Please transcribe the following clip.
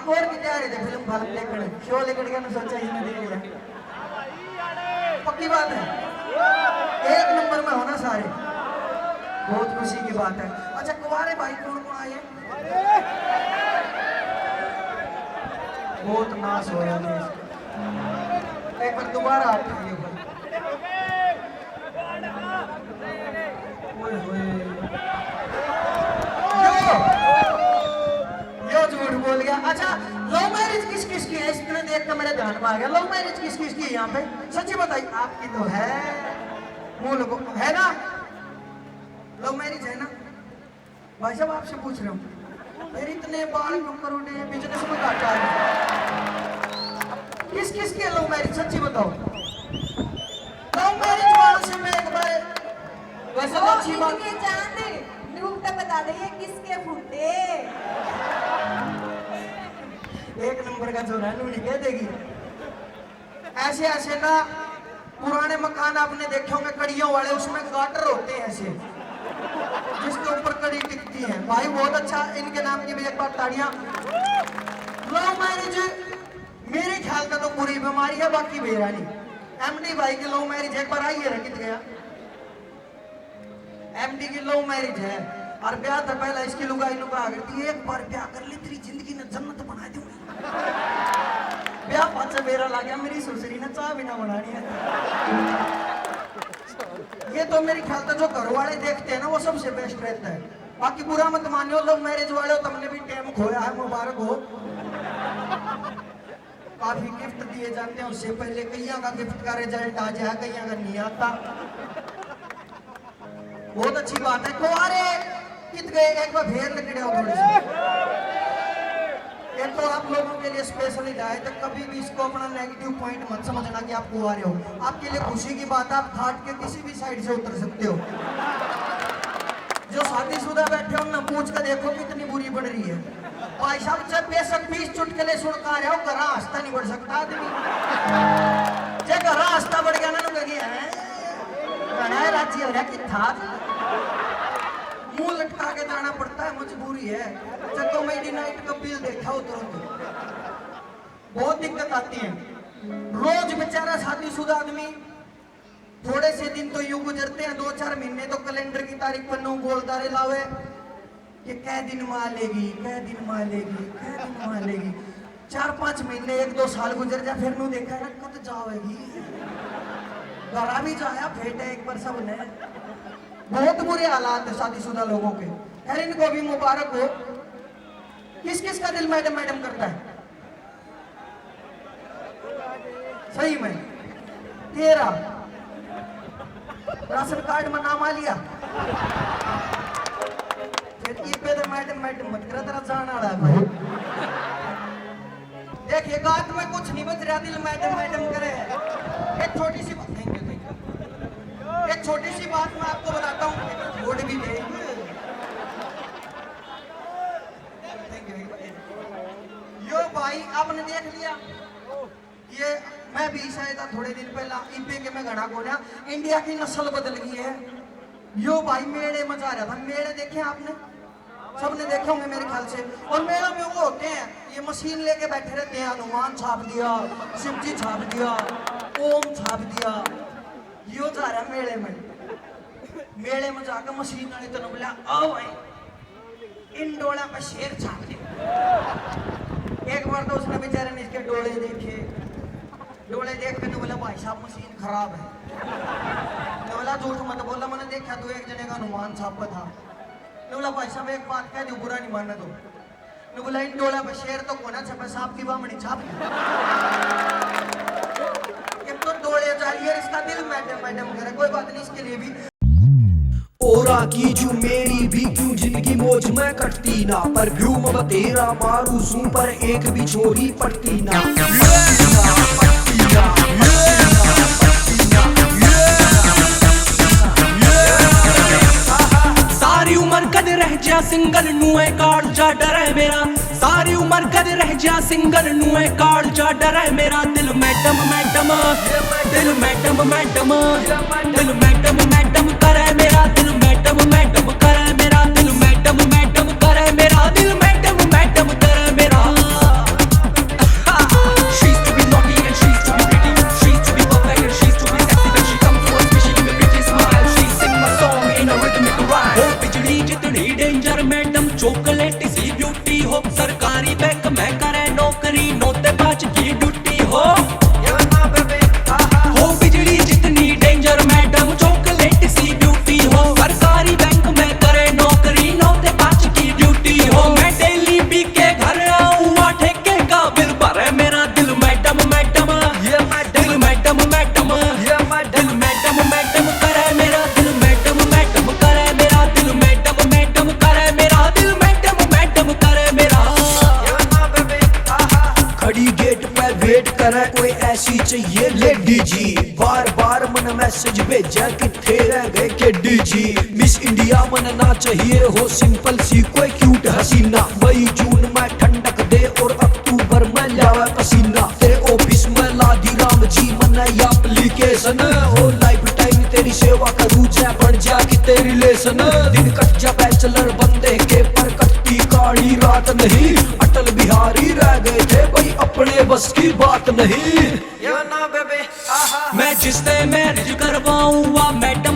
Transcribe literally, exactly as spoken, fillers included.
और की तैयारी थे फिल्म फाल्म देखने, शो लिकड़ के ना सोचा इसने देख लिया। पक्की बात है, एक नंबर में होना सारे। बहुत खुशी की बात है। अच्छा, कुंवारे भाई कौन कौन आए? बहुत नाश होया देश। एक बार दोबारा आप खाइए भाई। ओए होए। यो, यो झूठ बोल गया। अच्छा, लव मैरिज किस किस की है? इसने देख के मेरे ध्यान में आ गया। लव मैरिज किस किस की है यहाँ पे? सच्ची बताइए, आपकी तो है। मुंह लुको, है ना? लव मैरिज है ना? भाई साहब, आपसे पूछ रहा हूँ, फिर इतने बाल क्यों करोगे? बिजनेस में घाटा है। किस किस के लव मैरिज, सच्ची बताओ। लव मैरिज वालों से मैं एक बार, वैसे तो अच्छी बात। के जान दे, रूप तो बता दे, ये किसके फुटे? एक नंबर का छोरा, नू नहीं कह देगी। ऐसे ऐसे ना पुराने मकान आपने देखे होंगे, कड़ियों वाले, उसमें गाटर होते हैं ऐसे, जिसके ऊपर कड़ी टिकती है। भाई, बहुत अच्छा, इनके नाम की भी एक बार ताड़ियां। लव मैरिज मेरे ख्याल का तो बुरी बीमारी है, बाकी बेरा नहीं। एमडी भाई की लव मैरिज एक बार आई है, कित गया? एमडी की लव मैरिज है और ब्याह तो पहला इसकी लुगाई नु कहा करती, एक बार ब्याह कर ले, तेरी जिंदगी ने जन्नत बना दूंगी। ब्याह पाछे बेरा लग गया, मेरी सुसरी ने चाह भी ना बनानी है। ये तो मेरे ख्याल से जो घर वाले देखते हैं ना, वो सबसे बेस्ट रहता है। बाकी बुरा मत मानियो, लव मैरिज वाले, तुमने भी टाइम खोया है, मुबारक हो। काफी गिफ्ट दिए जाते हैं, उससे पहले कईयां का गिफ्ट का रिजल्ट आ जाए, कईयां का नहीं आता। बहुत अच्छी बात है। कुंवारे कित गए, एक बार फेर लिकड़े आओ थोड़े से। एक तो आप लोगों के लिए स्पेशल हिदायत है, कभी भी इसको अपना नेगेटिव पॉइंट मत समझना कि आप कुंवारे हो। आपके लिए खुशी की बात है, आप खाट के किसी भी साइड से उतर सकते हो। जो शादीशुदा बैठे हो ना, पूछ के देखो कितनी बुरी बन रही है। भाई साहब, जब बेशक बीस चुटकुले सुन के आ रहे हो, घर हंसता नहीं बढ़ सकता आदमी। जे घर हंसता बढ़ गया ना, लोग कहेंगे, "हैं? घना है राजी हो रहा कि था?" मुंह लटका के जाना पड़ता है, मजबूरी है। जब कॉमेडी नाइट का बिल देखा हो तुरंत, बहुत दिक्कत आती है। रोज बेचारा शादीशुदा आदमी थोड़े से दिन तो यूं गुजरते हैं, दो चार महीने तो कैलेंडर की तारीख पर नू गोलदारे लावे कि कै दिन माँ लेगी, कै दिन माँ लेगी, कै दिन माँ लेगी। चार पांच महीने, एक दो साल गुजर जा, फिर नू देखा ना कद जावेगी। घरा भी जाया फेटा एक बार सब ने। बहुत बुरे हालात है शादीशुदा लोगों के। खैर, इनको भी मुबारक हो। किस किस का दिल मैडम मैडम करता है? सही में तेरा राशन कार्ड में नाम आ लिया, फिर इबे तो मैडम मैडम मत करा, तेरा जान वाला है भाई। देख, ये बात में कुछ नहीं बच रहा, दिल मैडम मैडम करे। एक छोटी सी बात, thank you, thank you। एक छोटी सी बात मैं आपको बताता हूँ, एक छोड़ भी दे। Thank you, thank you। यो भाई, आपने देख लिया, ये मैं भी शायद थोड़े दिन पहला इबे के मैं घड़ा कोन्या, इंडिया की नस्ल बदल गई है। यो भाई मेले में जा रहा था, मेले देखे आपने? सबने देखे होंगे मेरे ख्याल से। और मेलों में वो होते हैं, ये मशीन लेके बैठे रहते हैं, हनुमान छाप दिया, शिव जी छाप दिया, ओम छाप दिया। यो जा रहा है मेले में, मेले में जाकर मशीन वाले तो बोला, "आओ भाई, इन डोला पे शेर छाप दे।" एक बार तो उसने बेचारे ने इसके डोले देखे, डोले देख के तो बोला, "भाई साहब, मशीन खराब है।" तो बोला, "झूठ मत बोला, मैंने देखा तो एक जने का हनुमान छापा था।" तो बोला, "भाई साहब, एक बात कह दो, बुरा नहीं मानना तो।" ने बोला, "इन डोला पे शेर तो कोना छपे, सांप की बामणी छाप।" ये तो डोले जा रही है, इसका दिल मैडम मैडम करे, कोई बात नहीं, इसके लिए भी। और आकी जू मेरी भी क्यों जिंदगी मौज में कटती ना, परफ्यूम बतेरा मारू सूं पर एक भी छोरी पटती ना। सारी उम्र कद रह जा सिंगल, नुए काल जा डरे मेरा। सारी उम्र कद रह जा सिंगल, नुए काल जा डरे मेरा। दिल मैडम मैडम, दिल मैडम मैडम, दिल मैडम मैडम करे मेरा। दिल मैडम मैडम करे मेरा। दिल मैडम मैडम करे मेरा। दिल मैडम मैडम करे मेरा। बैंक में करे नौकरी, नौ ते पाँच की ड्यूटी हो। हो बिजली जितनी डेंजर मैडम, चॉकलेट सी ब्यूटी हो। सरकारी बैंक में करे नौकरी, नौ ते पाँच की ड्यूटी हो। मैं डेली पी के घर आऊँ, ठेके का बिल भरे मेरा दिल मैडम, मैडम। ये दिल मैडम, मैडम। ये दिल मैडम, मैडम करे मेरा दिल मैडम, मैडम करे मेरा दिल मैडम, मैडम करे मेरा दिल मैडम, मैडम करे मेरा। खड़ी गेट पे वेट करे, कोई ऐसी चाहिए लेडी जी। बार बार मन मैसेज भेजा, किथे रह गए केडी जी। मिस इंडिया मन ना चाहिए हो, सिंपल सी कोई क्यूट हसीना। मई जून में ठंडक दे और अक्टूबर में लावे पसीना। तेरे ऑफिस में ला दी राम जी मन्ने एप्लीकेशन। हो लाइफ टाइम तेरी सेवा करूँ, जै बन जा कि तेरी लेसन। दिन कट जा बैचलर बंदे के, पर कटती काली रात नहीं। अटल बिहारी रह गए थे भाई, अपने बस की बात नहीं। मैं जिससे मैरिज करवाऊँ, वह मैडम